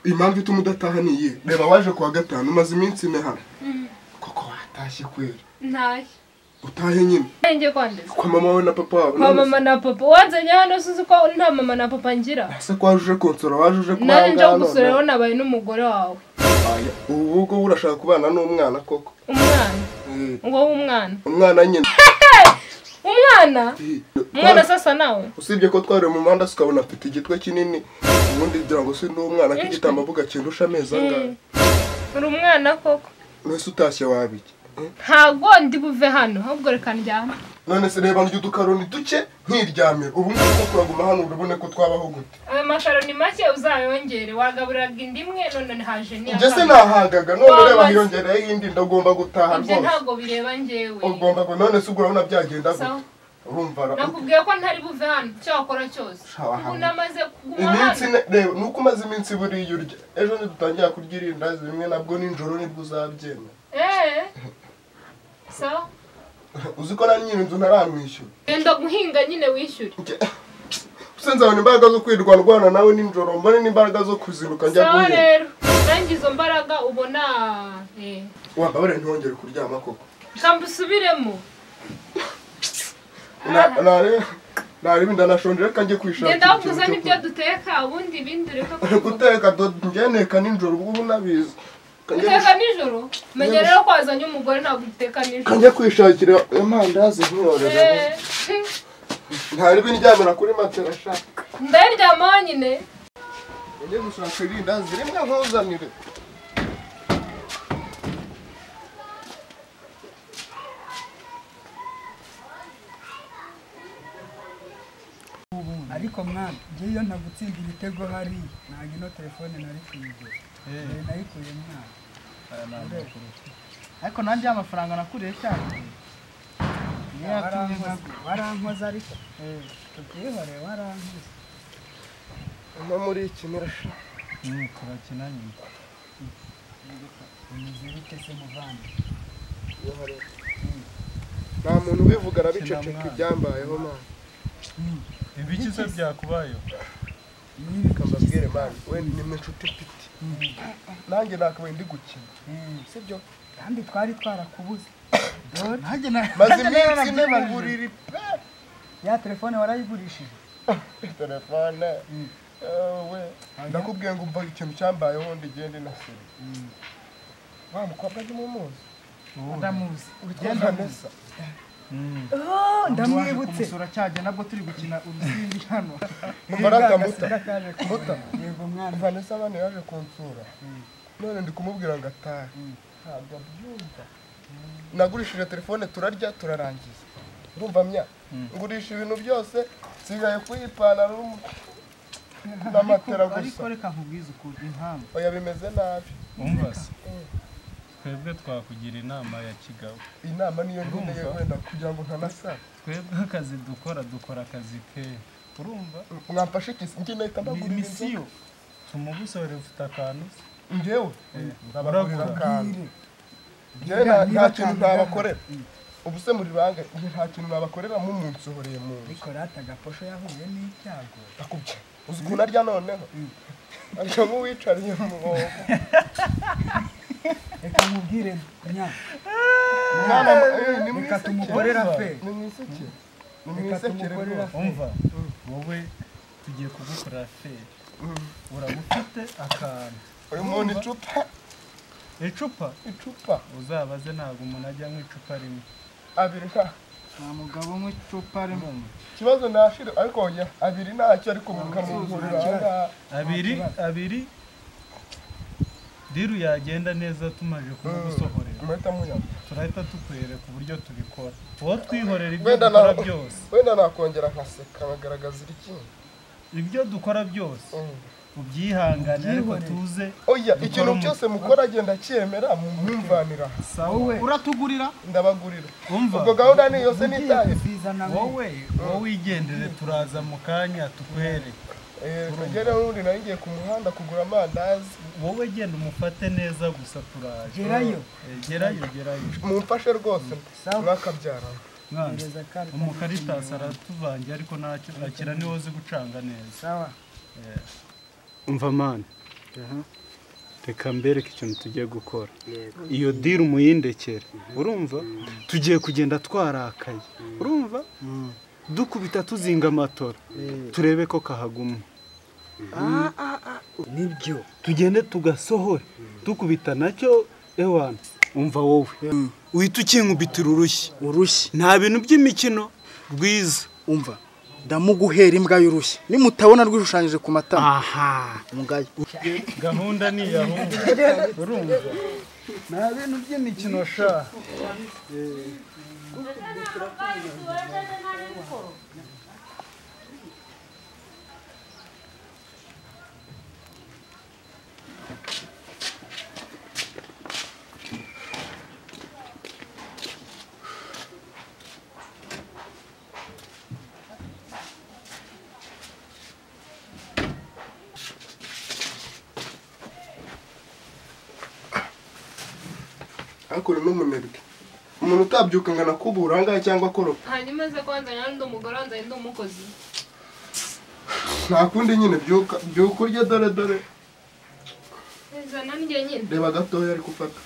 Impamvu ituma udataha ni iyihe? Reba waje kuwa gatanu umaze iminsi ine hano. Koko watashye kwera. Ntahe. Utahe nyine. Ngiye kwandeza. Kwa mama wawe na papa wawe. Kwa mama na papa. Wanzanye hano suzi ko nta mama na papa ngira. Ese ko waje konsora waje uje kubanga hano. Nanje gusura rero nabaye n'umugore wawe. Aya, ubu ubwo urashaka kubana n'umwana koko. Umwana. Ngo w'umwana. Umwana nyine. Umwana? Umwana sasa nawe? Usibye ko twari mu muhanda ukabona afite igitwe kinini. Ubundi ngira ngo si n'umwana k'igitambambuga kindusha amezi angahe. Uri umwana koko. None utashye wabiki? Ntago ndi buve hano, ahubwo reka ndyame. None se reba ndya udukaroni duke nkiryamira. Ubu ngubu kuraguma hano urabone ko twabaho gute. Ayo makaroni make uzayongere, wagaburiraga indi imwe none haje ni. Njye se nahagaga none reba hiyongereye indi ndagomba gutaha rwose. Ibyo ntago bireba njyewe. Ugomba ngo none se urabona byagenda gute? Urumva nakubwiye ko ntari buve hano icyo wakora cyose. Ubu namaze kuguma hano. Iminsi reba nuko umaze iminsi buriya urya. Ejo nidutangira kurya irindazi rimwe nabwo nijoro nibwo uzabyemera. Sawa? Uzi ko nari nyiri inzu ntaramwishyura. Genda guhinga nyine wishyure. Use nzabona imbaraga zo kwirwa ndwana nawe nijoro mbone n'imbaraga zo kuzinduka njya guhinga. Sawa rero nanjye izo mbaraga ubona Wambabare ntongere kuryama koko. Kambusubiremo. Nari ndanashonje reka njye kwishakira. Genda kuzana ibyo duteka ubundi ibindi reka guteka ngeneka nijoro ubu nabizi. Guteka nijoro? Menya rero ko wazanye umugore ntabwo uteka nijoro. Kanjye kwishakira amandazi nkorera. Ntari bindyamira kuri matera sha. Ndaryama nyine. Njye gushaka irindazi rimwe nkuzanire. Ariko mwana, ngiye iyo ntagutsinda ibitego hari ntabwo ino telefone nari kuyigura. Nayikuye mwana. Ariko nanjye amafaranga nakuriye cyane. Warankoze ariko. Tubyihore warankoze. No muri ikinira sha. Turakina nyine. Bimeze bite se muvandi? Nta muntu ubivuga arabiceceka ibyambayeho mwana. Ibiki se byakubayeho? Reka mbabwire mwana, we ni inshuti mfite. Nanjye nakabaye ndi gukina. Sibyo? Kandi twari twarakubuze. Nanjye maze iminsi ine mu buriri pe. Ya telefone warayigurishije? Telefone. We ndakubwiye ngo umva ikintu cyambayeho ndigende nasebe. Wa mukobwa ndi mumuzi. Ndamuzi. Witwa Vanessa. Oh, ndamwibutse. Kumusura cyajya nabwo turi gukina urusimbi hano. Mbaraka muta. Muta. Yego mwana. Vanessa abana yaje kunsura. None ndi kumubwira ngo atahe. Ntabwo abyumva. Nagurishije telefone turarya turarangiza. Urumva mya? Ngurisha ibintu byose nsigaye kuyipantaro n'amatera gusa. Ariko reka nkubwize ukuri impamvu. Oya bimeze nabi. Umva se. Twebwe twakugira inama ya kigabo. Inama niyo nkeneye wenda kugira ngo ntanasara. Twebwe akazi dukora akazi ke. Urumva? Mwamfashe iki? Njye nahita mbagurira misiyo. Tumugusore ufite akantu. Njyewe ndabagurira akantu. Njyewe nta kintu ntabakorera. Ubu se muri bange nta kintu nabakorera mumunsohoreye mu nzu. Ariko rata gaposho yahuye n'icyago. Ndakubye. Uzi ukuntu arya noneho? Arya nk'uwicariye mu mwobo. Reka nkubwire nya. Reka tumukorera fe. Ni mwisekere. Ni mwisekere rwose. Umva. Wowe tugiye kugukora fe. Urabufite akantu. Uyu muntu icupa. Icupa? Icupa. Uzabaze ntabwo umuntu ajya mu icupa rimwe. Abiri nta. Nta mugabo umwe icupa rimwe. Ikibazo nashira ariko oya abiri ntacyo ariko mukamugurira. Abiri diru yagenda neza tumaje kumugusohorera. Muhita muyama. Turahita tukwereka uburyo tubikora. Wowe twihorera ibyo dukora byose. Wenda nakongera nkaseka bagaragaza ikindi. Ibyo dukora byose. Ubyihangane ariko tuze. Oya ikintu cyose mukora agenda cyemera mumvanira. Sawa. Uratugurira? Ndabagurira. Umva. Ubwo gahunda ni yose nitaye. Wowe wigendere turaza mu kanya tukwereke. Kagera urundi nari ngiye ku muhanda kugura amandazi. Wowe genda umufate neza gusa turaje. Gerayo. Gerayo gerayo. Mumfashe rwose mwakabyara. Umukaritasi aratuvangiye ariko ntacyo akira niwe uzi gucanga neza. Sawa. Umva man. Reka mbereke ikintu tugiye gukora. Iyo deal umuyindekere. Urumva? Tugiye kugenda twarakaye. Urumva? Dukubita tuzinga amatora. Turebe ko kahaguma. Nibyo. Tugende tugasohore. Dukubita nacyo ewana. Umva wowe. Uhita ukinkubitira urushyi. Urushyi. Nta bintu by'imikino rwiza. Umva. Ndamuguhera imbwa y'urushyi. Nimutabona rwishushanyije ku matama. Aha. Mugayo. Gahunda ni yahunda. Urumva? Nta bintu by'imikino sha. Akora n'umunebwe. Umuntu utabyuka ngana kubura angahe cyangwa akoropa. Hanyuma ze kwanza nyandi umugore wanza ndi umukozi. Nta kundi nyine byuka byuka urye dore dore. Nza nanjye nyine. Reba gatoya ari gufata.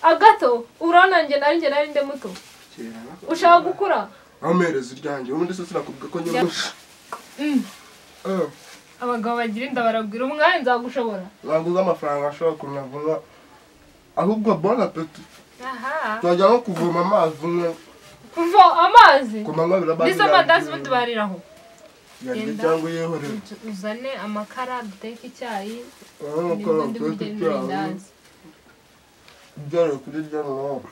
Agato urabona njye nari nde muto. Ushaka gukura? Amereza iryanjye ubundi se sinakubwiye ko nyine. Abagabo bagira inda barabwira umwanya nzagushobora. Naguze amafaranga ashobora kunavuna. Ahubwo bon appétit. Aha. Twajya no kuvoma amazi umwe. Kuva amazi? Ku manywa birabaza. Ndetse amandazi ubundi bariraho. Genda cyangwa uyihorere. Uzane amakara duteke icyayi. Amakara duteke icyayi. Byari kuri rya mama.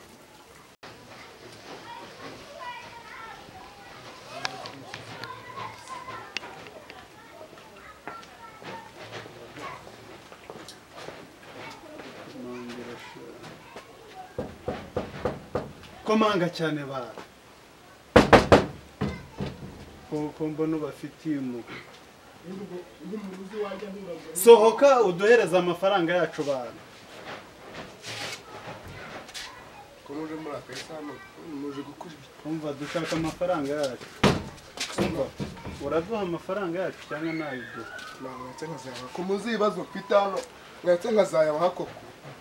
Komanga cyane ba. Ko mbona bafitiye umugo. Sohoka uduhereza amafaranga yacu bana. Ko muje muri akayisano muje gukora ibi. Umva dushaka amafaranga yacu. Umva uraduha amafaranga yacu cyangwa nayo duha. Ntabwo nkazayaba. Ko muzi ibibazo mfite hano mwetse nkazayabaha koko.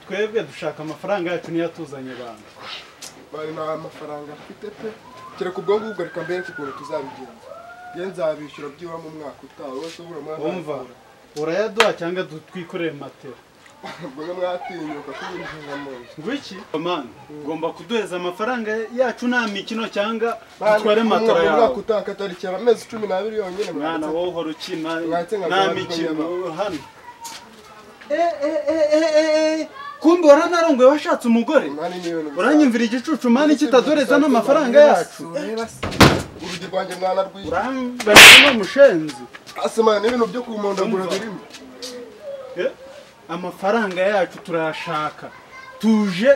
Twebwe dushaka amafaranga yacu niyo atuzanye bana. Bari nta mafaranga mfite pe. Kereka ubwo ngubwo reka mbere ukuntu tuzabigenza. Njye nzabishyura byibura mu mwaka utaha wose ubura mwana. Umva urayaduha cyangwa dutwikorere matera. Ubwo mwatinyuka kubinjira mu nzu. Ngwiki? Man, ugomba kuduheza amafaranga yacu nta mikino cyangwa dutware matera yawe. Umwaka utaha katari kera amezi 12 yonyine. Mwana wowe uhora ukina nta mikino hano. Kumbe waranarongoye washatse umugore. Uranyumvira igicucu mani kitadoreza n'amafaranga yacu. Urugi rwanjye mwana rwiye. Urambara mushenzi. Asema n'ibintu byo kumondagura birimo. Amafaranga yacu turashaka. Tuje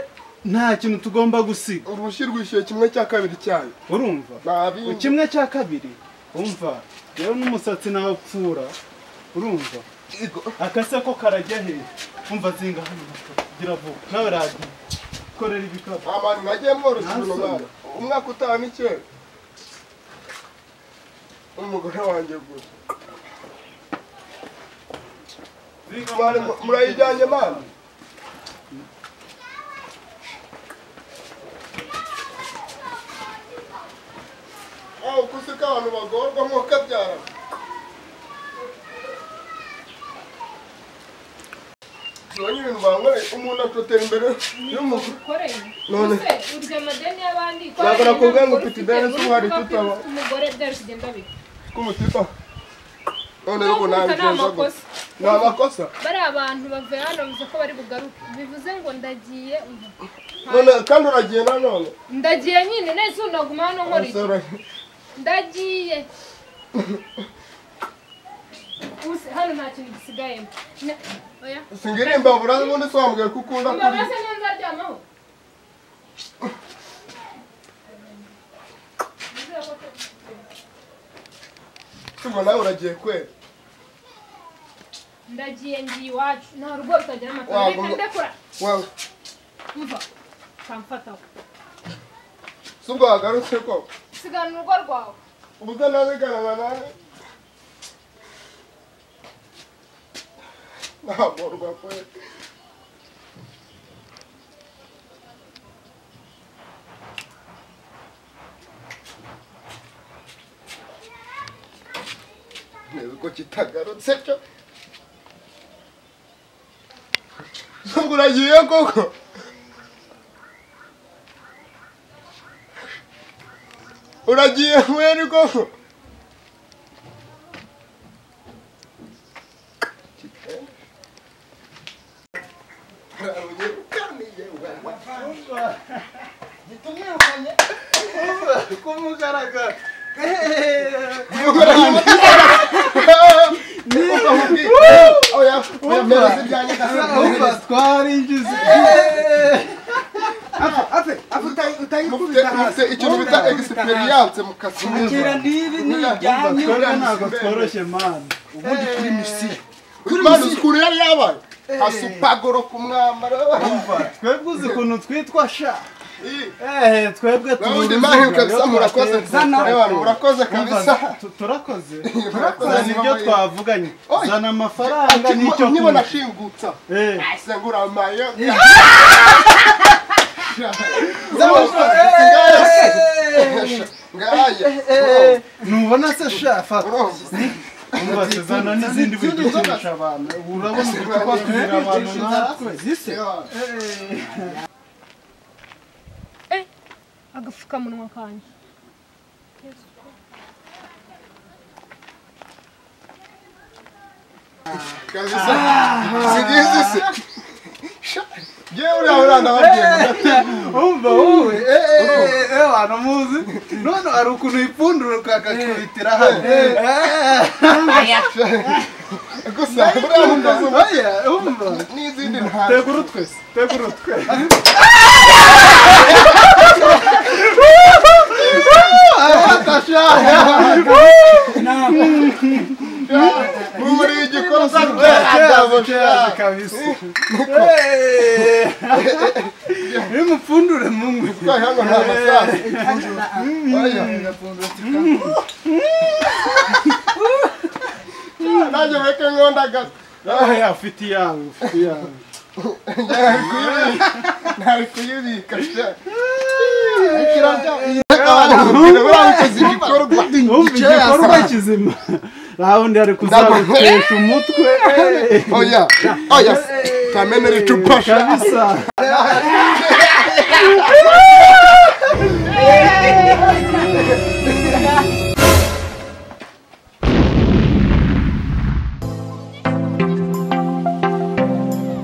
nta kintu tugomba gusiga. Urushyi rwishyuye kimwe cya kabiri cyayo. Urumva? Kimwe cya kabiri. Umva. Rero n'umusatsi nawe upfura. Urumva? Akase ko karajya he? Umva zinga hano gira vuba. Nawe radi. Korera ibikapu. Amani nagiye mworoshye ibintu mwana. Umwaka utaha ni kera. Umugore wanjye gusa. Murayijyanye mwana. Aho kusika abantu bagorwa mwokabyara. Umuntu atotera imbere y'umugore. None urya amadeni y'abandi. Ntabwo nakubwiye ngo ufite ideni se uhari tutaba. Umugore byari kugenda bite? K'umutipa. None rero nabigenza gute? Ni amakosa. Bari abantu bavuye hano bivuze ko bari bugaruke. Bivuze ngo ndagiye. None kandi uragiye nanone? Ndagiye nyine nese unaguma hano nkora iki? Ndagiye. Hano nta kintu gisigayemo. Oya. Singira imbabura ubundi se wambwiye ko ukunda kurya. Imbabura se niyo nzaryamaho. Ubwo nawe uragiye kwera. Ndagiye ngiye iwacu nta rugo rutagira amatara. Reka ndekura. Umva kamfataho. Subwo wagarutse ko sigana urugo rwawe. Ubuza nabigarana nawe. Nagorwa kwe. Neza ko kitagarutse cyo. Subwo uragiye koko. Uragiye mweri koko. Kumugaragara. Ikintu bita experience mu kazi. Ntabwo tworoshye man. Ubundi kuri misiyo. Kuri misiyo yari yabaye. Asupagoro ku mwambaro. Twebwe uzi ukuntu twitwa sha. Twebwe tuzi kabisa murakoze. Murakoze kabisa. Turakoze. Zana ibyo twavuganye. Zana amafaranga n'icyo niba nashingutsa. Sengura amayo. Ngaya. Nubona se sha fata. Umva zana n'izindi bidukinisha abantu. Urabona uko twatubira abantu natwe. Zise. Agapfukamunwa kanjye. Kabisa. Sigize se. Yewe uriya ndababwiye. Umva wowe abantu muzi. None ari ukuntu ipfundura kakakubitira hano. Gusa uriya mukozi oya umva n'izindi nta. Tegura utwe. Tegura utwe. Muri igikorwa kabisa. Nimupfundure mungwe. Hano nta masaha. Oya. Nanjye mureke nkonda gato. Oya ufite iyawe, ufite iyawe. Ntari kuyibika sha. Igikorwa kizima. Rawundi ari kuzagutesha umutwe. Oya, oya. Kamenera icupa kabisa.